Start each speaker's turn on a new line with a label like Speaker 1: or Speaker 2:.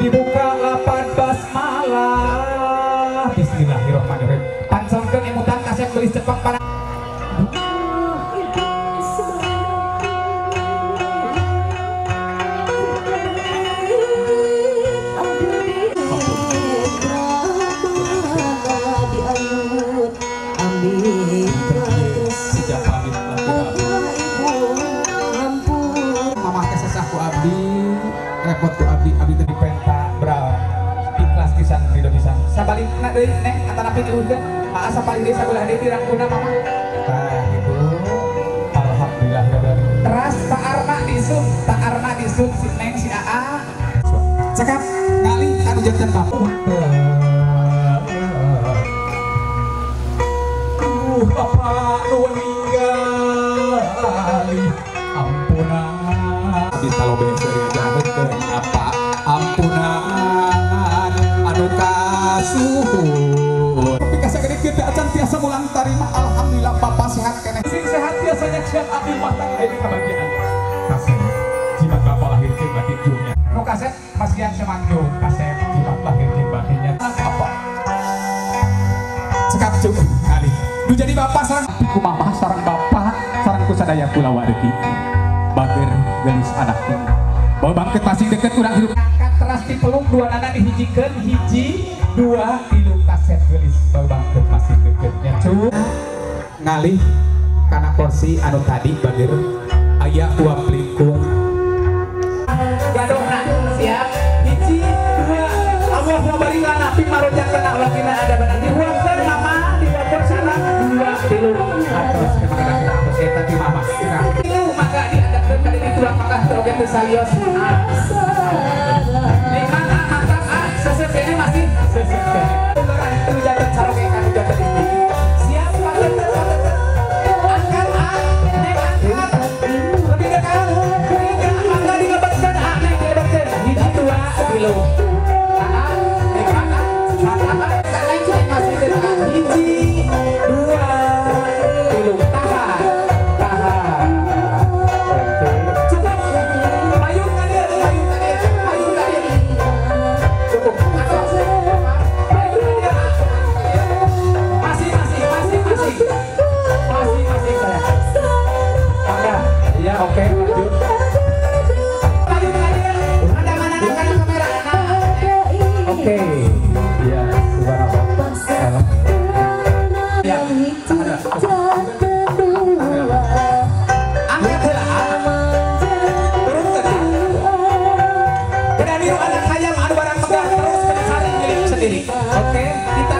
Speaker 1: Dibuka lapan basmalah. Bismillahirrahmanirrahim. Pancongkeun emutan kasep gelis cepeng para repot ku abdi, abdi tadi penta bral ikhlas pisan ridho pisan sabalikna deui neng atanapi diuhkeun aa sapalih deui sabelah deui dirangkuna mama tah gitu. Alhamdulillah teras Pak Arma disun, Pak Arma disun si neng si aa cekap ngalih kanu janten bapak. Bapak nu ninggali ampunan abdi talobe seueur jangan apa ampunan anu kasuhun tapi kasagede kieu teh acan tiasa mulang tarima. Alhamdulillah bapak sehat keneh sing sehat biasa nyaksian abdi mah tangga ini kebahagiaan kasep jimat bapak lahir jeung batin dunya nu kasep masihan semanggung kasep jimat lahir jeung batinnya apa cekap cukup kali nu jadi bapak sareng ku mamah sareng bapak sareng ku sadaya kulawargi bager gelis anak ini bawa bangkit masih deket kurang hidup angkat teras dipeluk dua nana dihijikeun hiji dua tilu kaset gelis bawa bangkit masih deketnya cu ngalih kana kursi anu tadi bager aya uap lingkung gadohna siap hiji dua Allah bari lana pimarojakeun Allah kina ada badan dihuapkeun mama dihuapkeun sana dua tilu atos kana eta ti mama tilu maka diadapkeun ka ditu maka oge teu salios nikmat mantap ah sesep ini masih sesep itu janten saroge kanu janten istri siap patetet patetet angkat ah neng angkat lebih dekat tiga maka dilebetkeun ah neng dilebetkeun hiji dua tilu ah nikmat ah mantap ah neng masih dekat hiji dua tilu tahan tahan cukup payung tadi payung tadi payung tadi cukup payung tadi masih masih masih masih masih masih saya oke ya oke lanjut payung tadi ada mana ada kamera oke ya subhanallah ya angkat heula turunkeun beda niru anak hayam anu barang megah terus mencari milik sendiri. Oke, kita